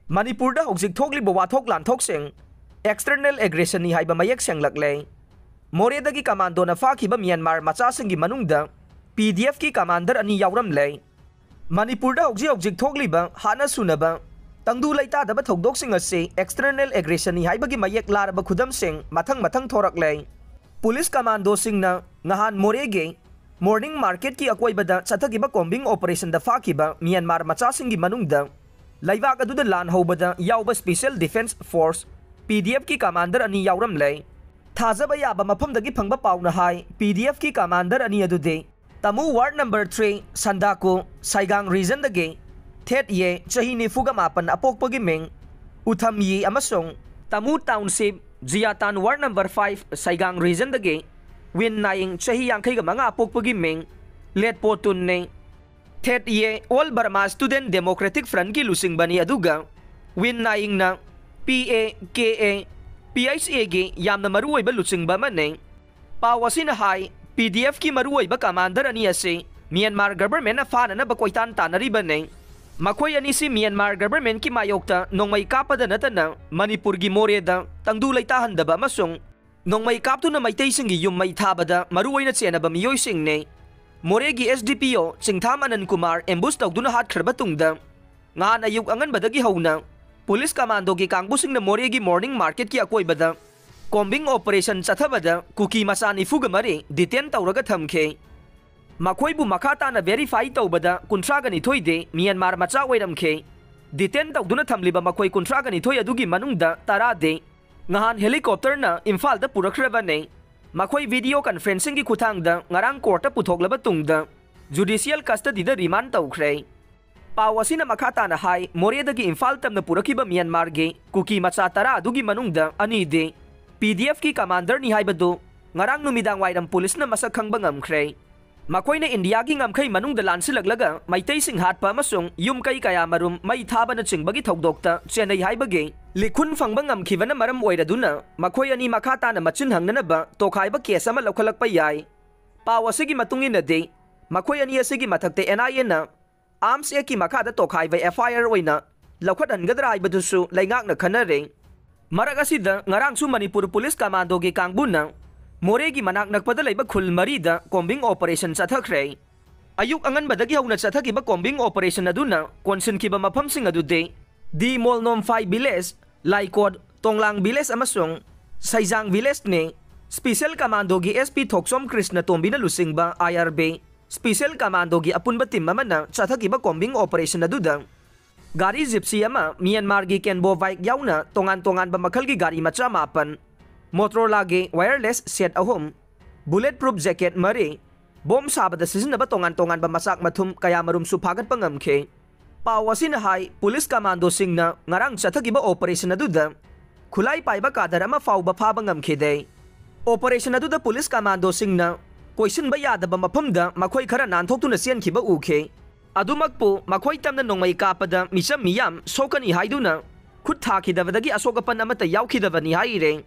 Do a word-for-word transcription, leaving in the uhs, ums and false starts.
ꯃꯅꯤꯄꯨꯔꯗ ꯍꯧꯖꯤꯛ ꯊꯣꯛꯂꯤꯕ ꯋꯥꯊꯣꯛ ꯂꯥꯟꯊꯣꯛꯁꯤꯡ external aggressionꯅꯤ ꯍꯥꯏꯕ ꯃꯌꯦꯛ ꯁꯦꯡꯂꯛꯂꯦ꯫ ꯃꯣꯔꯦꯗꯒꯤ ꯀꯃꯥꯟꯗꯣꯅ ꯐꯥꯈꯤꯕ ꯃ꯭ꯌꯥꯟꯃꯥꯔ ꯃꯆꯥꯁꯤꯡꯒꯤ ꯃꯅꯨꯡꯗ ꯄꯤ ꯗꯤ ꯑꯦꯐꯀꯤ ꯀꯃꯥꯟꯗꯔ ꯑꯅꯤ ꯌꯥꯎꯔꯝꯂꯦ꯫ ꯃꯅꯤꯄꯨꯔꯗ ꯍꯧꯖꯤꯛ ꯍꯧꯖꯤꯛ ꯊꯣꯛꯂꯤꯕ ꯍꯥꯠꯅ ꯁꯨꯅꯕ, ꯇꯪꯗꯨ ꯂꯩꯇꯥꯗꯕ ꯊꯧꯗꯣꯛꯁꯤꯡ ꯑꯁꯤ external aggressionꯅꯤ ꯍꯥꯏꯕꯒꯤ ꯃꯌꯦꯛ ꯂꯥꯔꯕ ꯈꯨꯗꯝꯁꯤꯡ ꯃꯊꯪ ꯃꯊꯪ ꯊꯣꯔꯛꯂꯦ꯫ ꯄꯨꯂꯤꯁ ꯀꯃꯥꯟꯗꯣꯁꯤꯡꯅ ꯉꯍꯥꯟ ꯃꯣꯔꯦꯒꯤ ꯃꯣꯔꯅꯤꯡ ꯃꯥꯔꯀꯦꯠꯀꯤ ꯑꯀꯣꯏꯕꯗ ꯆꯠꯊꯈꯤꯕ combing operationꯗ ꯐꯥꯈꯤꯕ ꯃ꯭ꯌꯥꯟꯃꯥꯔ ꯃꯆꯥꯁꯤꯡꯒꯤ ꯃꯅꯨꯡꯗ ꯂꯩꯕꯥꯛ ꯑꯗꯨꯗ ꯂꯥꯟ ꯍꯧꯕꯗ ꯌꯥꯎꯕ Special Defence Force, ꯄꯤ ꯗꯤ ꯑꯦꯐꯀꯤ ꯀꯃꯥꯟꯗꯔ ꯑꯅꯤ ꯌꯥꯎꯔꯝꯂꯦ꯫ ꯊꯥꯖꯕ ꯌꯥꯕ ꯃꯐꯝꯗꯒꯤ ꯐꯪꯕ ꯄꯥꯎꯅ ꯍꯥꯏ, ꯄꯤ ꯗꯤ ꯑꯦꯐꯀꯤ ꯀꯃꯥꯟꯗꯔ ꯑꯅꯤ ꯑꯗꯨꯗꯤ ꯇꯃꯨ ꯋꯥꯔꯗ ꯅꯝꯕꯔ ꯊ꯭ꯔꯤ, ꯁꯟꯗꯥꯀꯨ, ꯁꯥꯏꯒꯥꯡ ꯔꯤꯖꯟꯗꯒꯤ ꯊꯦꯠ ꯌꯦ, ꯆꯍꯤ ꯅꯤꯐꯨꯒ ꯃꯥꯄꯟ, ꯑꯄꯣꯛꯄꯒꯤ ꯃꯤꯡ ꯎꯊꯝ ꯌꯤ, ꯑꯃꯁꯨꯡ ꯇꯃꯨ ꯇꯥꯎꯟꯁꯤꯞ, ꯖꯤꯌꯥꯇꯥꯟ ꯋꯥꯔꯗ ꯅꯝꯕꯔ ꯐꯥꯏꯚ, ꯁꯥꯏꯒꯥꯡ ꯔꯤꯖꯟꯗꯒꯤ ꯋꯤꯟ ꯅꯥꯏꯌꯤꯡ, ꯆꯍꯤ ꯌꯥꯡꯈꯩꯒ ꯃꯉꯥ, ꯑꯄꯣꯛꯄꯒꯤ ꯃꯤꯡ ꯂꯦꯠꯄꯣ ꯇꯨꯟꯅꯤ꯫ ꯊꯦꯠ ꯌꯦ All Burma Student Democratic Frontꯀꯤ ꯂꯨꯆꯤꯡꯕꯅꯤ, ꯑꯗꯨꯒ ꯋꯤꯟ ꯅꯥꯏꯌꯤꯡꯅ ꯄꯤ A K A P H ꯑꯦꯒꯤ ꯌꯥꯝꯅ ꯃꯔꯨꯑꯣꯏꯕ ꯂꯨꯆꯤꯡꯕ ꯑꯃꯅꯤ꯫ ꯄꯥꯎ ꯑꯁꯤꯅ ꯍꯥꯏ, ꯄꯤ ꯗꯤ ꯑꯦꯐꯀꯤ ꯃꯔꯨꯑꯣꯏꯕ ꯀꯃꯥꯟꯗꯔ ꯑꯅꯤ ꯑꯁꯤ ꯃ꯭ꯌꯥꯟꯃꯥꯔ ꯒꯚꯔꯟꯃꯦꯟꯠꯅ ꯐꯥꯅꯅꯕ ꯀꯣꯏꯇꯥꯟ ꯇꯥꯟꯅꯔꯤꯕꯅꯤ꯫ ꯃꯈꯣꯏ ꯑꯅꯤꯁꯤ ꯃ꯭ꯌꯥꯟꯃꯥꯔ ꯒꯚꯔꯟꯃꯦꯟꯠꯀꯤ ꯃꯥꯌꯣꯛꯇ ꯅꯣꯡꯃꯩ ꯀꯥꯞꯄꯗ ꯅꯠꯇꯅ ꯃꯅꯤꯄꯨꯔꯒꯤ ꯃꯣꯔꯦꯗ ꯇꯪꯗꯨ ꯂꯩꯇꯥꯍꯟꯗꯕ ꯑꯃꯁꯨꯡ ꯅꯣꯡꯃꯩ ꯀꯥꯞꯇꯨꯅ ꯃꯩꯇꯩꯁꯤꯡꯒꯤ ꯌꯨꯝ ꯃꯩ ꯊꯥꯕꯗ ꯃꯔꯨꯑꯣꯏꯅ ꯆꯦꯟꯅꯕ ꯃꯤꯑꯣꯏꯁꯤꯡꯅꯤ꯫ ꯃꯣꯔꯦꯒꯤ ꯑꯦꯁ ꯗꯤ ꯄꯤ ꯑꯣ ꯆꯤꯡꯊꯥꯝ ꯑꯅꯟ ꯀꯨꯃꯥꯔ ambush ꯇꯧꯗꯨꯅ ꯍꯥꯠꯈ꯭ꯔꯕ ꯇꯨꯡꯗ, ꯉꯍꯥꯟ ꯑꯌꯨꯛ ꯑꯉꯟꯕꯗꯒꯤ ꯍꯧꯅ ꯄꯨꯂꯤꯁ ꯀꯃꯥꯟꯗꯣꯒꯤ ꯀꯥꯡꯕꯨꯁꯤꯡꯅ ꯃꯣꯔꯦꯒꯤ ꯃꯣꯔꯅꯤꯡ ꯃꯥꯔꯀꯦꯠꯀꯤ ꯑꯀꯣꯏꯕꯗ combing operation ꯆꯠꯊꯕꯗ ꯀꯨꯀꯤ ꯃꯆꯥ ꯅꯤꯐꯨꯒ ꯃꯔꯤ detain ꯇꯧꯔꯒ ꯊꯝꯈꯤ꯫ ꯃꯈꯣꯏꯕꯨ ꯃꯈꯥ ꯇꯥꯅ verify ꯇꯧꯕꯗ ꯀꯨꯟꯊ꯭ꯔꯥꯒ ꯅꯤꯊꯣꯏꯗꯤ ꯃ꯭ꯌꯥꯟꯃꯥꯔ ꯃꯆꯥ ꯑꯣꯏꯔꯝꯈꯤ꯫ Detain ꯇꯧꯗꯨꯅ ꯊꯝꯂꯤꯕ ꯃꯈꯣꯏ ꯀꯨꯟꯊ꯭ꯔꯥꯒ ꯅꯤꯊꯣꯏ ꯑꯗꯨꯒꯤ ꯃꯅꯨꯡꯗ ꯇꯔꯥꯗꯤ ꯉꯍꯥꯟ helicopterꯅ ꯏꯝꯐꯥꯜꯗ ꯄꯨꯔꯛꯈ꯭ꯔꯕꯅꯤ꯫ ꯃꯈꯣꯏ video conferencingꯒꯤ ꯈꯨꯠꯊꯥꯡꯗ ꯉꯔꯥꯡ courtꯇ ꯄꯨꯊꯣꯛꯂꯕ ꯇꯨꯡꯗ judicial custodyꯗ remand ꯇꯧꯈ꯭ꯔꯦ꯫ ꯄꯥꯎ ꯑꯁꯤꯅ ꯃꯈꯥ ꯇꯥꯅ ꯍꯥꯏ, ꯃꯣꯔꯦꯗꯒꯤ ꯏꯝꯐꯥꯜ ꯇꯝꯅ ꯄꯨꯔꯛꯈꯤꯕ ꯃ꯭ꯌꯥꯟꯃꯥꯔꯒꯤ ꯀꯨꯀꯤ ꯃꯆꯥ ꯇꯔꯥ ꯑꯗꯨꯒꯤ ꯃꯅꯨꯡꯗ ꯑꯅꯤꯗꯤ ꯄꯤ ꯗꯤ ꯑꯦꯐꯀꯤ ꯀꯃꯥꯟꯗꯔꯅꯤ ꯍꯥꯏꯕꯗꯨ ꯉꯔꯥꯡ ꯅꯨꯃꯤꯗꯥꯡ ꯋꯥꯏꯔꯝ ꯄꯨꯂꯤꯁꯅ ꯃꯁꯛ ꯈꯪꯕ ꯉꯝꯈ꯭ꯔꯦ꯫ ꯃꯈꯣꯏꯅ ꯏꯟꯗꯤꯌꯥꯒꯤ ꯉꯝꯈꯩ ꯃꯅꯨꯡꯗ ꯂꯥꯟꯁꯤꯜꯂꯛꯂꯒ ꯃꯩꯇꯩꯁꯤꯡ ꯍꯥꯠꯄ ꯑꯃꯁꯨꯡ ꯌꯨꯝ ꯀꯩ ꯀꯌꯥꯃꯔꯨꯝ ꯃꯩ ꯊꯥꯕꯅꯆꯤꯡꯕꯒꯤ ꯊꯧꯗꯣꯛꯇ ꯆꯦꯟꯅꯩ ꯍꯥꯏꯕꯒꯤ ꯂꯤꯈꯨꯟ ꯐꯪꯕ ꯉꯝꯈꯤꯕꯅ ꯃꯔꯝ ꯑꯣꯏꯔꯗꯨꯅ ꯃꯈꯣꯏ ꯑꯅꯤ ꯃꯈꯥ ꯇꯥꯅ ꯃꯆꯤꯟ ꯍꯪꯅꯅꯕ ꯇꯣꯈꯥꯏꯕ case ꯑꯃ ꯂꯧꯈꯠꯂꯛꯄ ꯌꯥꯏ꯫ ꯄꯥꯎ ꯑꯁꯤꯒꯤ ꯃꯇꯨꯡ ꯏꯟꯅꯗꯤ, ꯃꯈꯣꯏ ꯑꯅꯤ ꯑꯁꯤꯒꯤ ꯃꯊꯛꯇ ꯑꯦꯟ ꯑꯥꯏ ꯑꯦꯅ Arms Actꯀꯤ ꯃꯈꯥꯗ ꯇꯣꯈꯥꯏꯕ ꯑꯦꯐ ꯑꯥꯏ ꯑꯥꯔ ꯑꯣꯏꯅ ꯂꯧꯈꯠꯍꯟꯒꯗ꯭ꯔꯥ ꯍꯥꯏꯕꯗꯨꯁꯨ ꯂꯩꯉꯥꯛꯅ ꯈꯟꯅꯔꯦ꯫ ꯃꯔꯛ ꯑꯁꯤꯗ ꯉꯔꯥꯡꯁꯨ ꯃꯅꯤꯄꯨꯔ ꯄꯨꯂꯤꯁ ꯀꯃꯥꯟꯗꯣꯒꯤ ꯀꯥꯡꯕꯨꯅ ꯃꯣꯔꯦꯒꯤ ꯃꯅꯥꯛ ꯅꯛꯄꯗ ꯂꯩꯕ ꯈꯨꯜ ꯃꯔꯤꯗ ꯀꯣꯝꯕꯤꯡ ꯑꯣꯄꯔꯦꯁꯟ ꯆꯠꯊꯈ꯭ꯔꯦ꯫ ꯑꯌꯨꯛ ꯑꯉꯟꯕꯗꯒꯤ ꯍꯧꯅ ꯆꯠꯊꯈꯤꯕ ꯀꯣꯝꯕꯤꯡ ꯑꯣꯄꯔꯦꯁꯟ ꯑꯗꯨꯅ ꯀꯣꯟꯁꯤꯟꯈꯤꯕ ꯃꯐꯝꯁꯤꯡ ꯑꯗꯨꯗꯤ ꯗꯤ ꯃꯣꯜꯅꯣꯝꯐꯥꯏ ꯚꯤꯂꯦꯖ, ꯂꯥꯏꯀꯣꯠ, ꯇꯣꯡꯂꯥꯡ ꯚꯤꯂꯦꯖ ꯑꯃꯁꯨꯡ ꯁꯩꯖꯥꯡ ꯚꯤꯂꯦꯖꯅꯤ꯫ ꯁ꯭ꯄꯤꯁꯦꯜ ꯀꯃꯥꯟꯗꯣꯒꯤ ꯑꯦꯁ ꯄꯤ ꯊꯣꯛꯆꯣꯝ ꯀ꯭ꯔꯤꯁꯅ ꯇꯣꯝꯕꯤꯅ ꯂꯨꯆꯤꯡꯕ ꯑꯥꯏ ꯑꯥꯔ ꯕꯤ ꯁ꯭ꯄꯤꯁꯦꯜ ꯀꯃꯥꯟꯗꯣꯒꯤ ꯑꯄꯨꯟꯕ ꯇꯤꯝ ꯑꯃꯅ ꯆꯠꯊꯈꯤꯕ ꯀꯣꯝꯕꯤꯡ ꯑꯣꯄꯔꯦꯁꯟ ꯑꯗꯨꯗ ꯒꯥꯔꯤ ꯖꯤꯞꯁꯤ ꯑꯃ, ꯃ꯭ꯌꯥꯟꯃꯥꯔꯒꯤ ꯀꯦꯟꯕꯣ ꯕꯥꯏꯛ ꯌꯥꯎꯅ ꯇꯣꯉꯥꯟ ꯇꯣꯉꯥꯟꯕ ꯃꯈꯜꯒꯤ ꯒꯥꯔꯤ ꯃꯆꯥ ꯃꯥꯄꯟ, ꯃꯣꯇꯣꯔꯣꯂꯥꯒꯤ ꯋꯥꯌꯔꯂꯦꯁ ꯁꯦꯠ ꯑꯍꯨꯝ, ꯕꯨꯂꯦꯠ ꯄ꯭ꯔꯨꯐ ꯖꯦꯀꯦꯠ ꯃꯔꯤ, ꯕꯣꯝ ꯁꯥꯕꯗ ꯁꯤꯖꯤꯟꯅꯕ ꯇꯣꯉꯥꯟ ꯇꯣꯉꯥꯟꯕ ꯃꯆꯥꯛ ꯃꯊꯨꯝ ꯀꯌꯥꯃꯔꯨꯝꯁꯨ ꯐꯥꯒꯠꯄ ꯉꯝꯈꯤ꯫ ꯄꯥꯎ ꯑꯁꯤꯅ ꯍꯥꯏ, ꯄꯨꯂꯤꯁ ꯀꯃꯥꯟꯗꯣꯁꯤꯡꯅ ꯉꯔꯥꯡ ꯆꯠꯊꯈꯤꯕ ꯑꯣꯄꯔꯦꯁꯟ ꯑꯗꯨꯗ ꯈꯨꯠꯂꯥꯏ ꯄꯥꯏꯕ ꯀꯥꯗꯔ ꯑꯃ ꯐꯥꯎꯕ ꯐꯥꯕ ꯉꯝꯈꯤꯗꯦ꯫ ꯑꯣꯄꯔꯦꯁꯟ ꯑꯗꯨꯗ ꯄꯨꯂꯤꯁ ꯀꯃꯥꯟꯗꯣꯁꯤꯡꯅ ꯀꯣꯏꯁꯤꯟꯕ ꯌꯥꯗꯕ ꯃꯐꯝꯗ ꯃꯈꯣꯏ ꯈꯔ ꯅꯥꯟꯊꯣꯛꯇꯨꯅ ꯆꯦꯟꯈꯤꯕ ꯎꯈꯤ꯫ ꯑꯗꯨꯃꯛꯄꯨ ꯃꯈꯣꯏ ꯇꯝꯅ ꯅꯣꯡꯃꯩ ꯀꯥꯞꯄꯗ ꯃꯤꯆꯝ ꯃꯤꯌꯥꯝ ꯁꯣꯛꯀꯅꯤ ꯍꯥꯏꯗꯨꯅ ꯈꯨꯠ ꯊꯥꯈꯤꯗꯕꯗꯒꯤ ꯑꯁꯣꯛ ꯑꯄꯟ ꯑꯃꯠꯇ ꯌꯥꯎꯈꯤꯗꯕꯅꯤ ꯍꯥꯏꯔꯦ꯫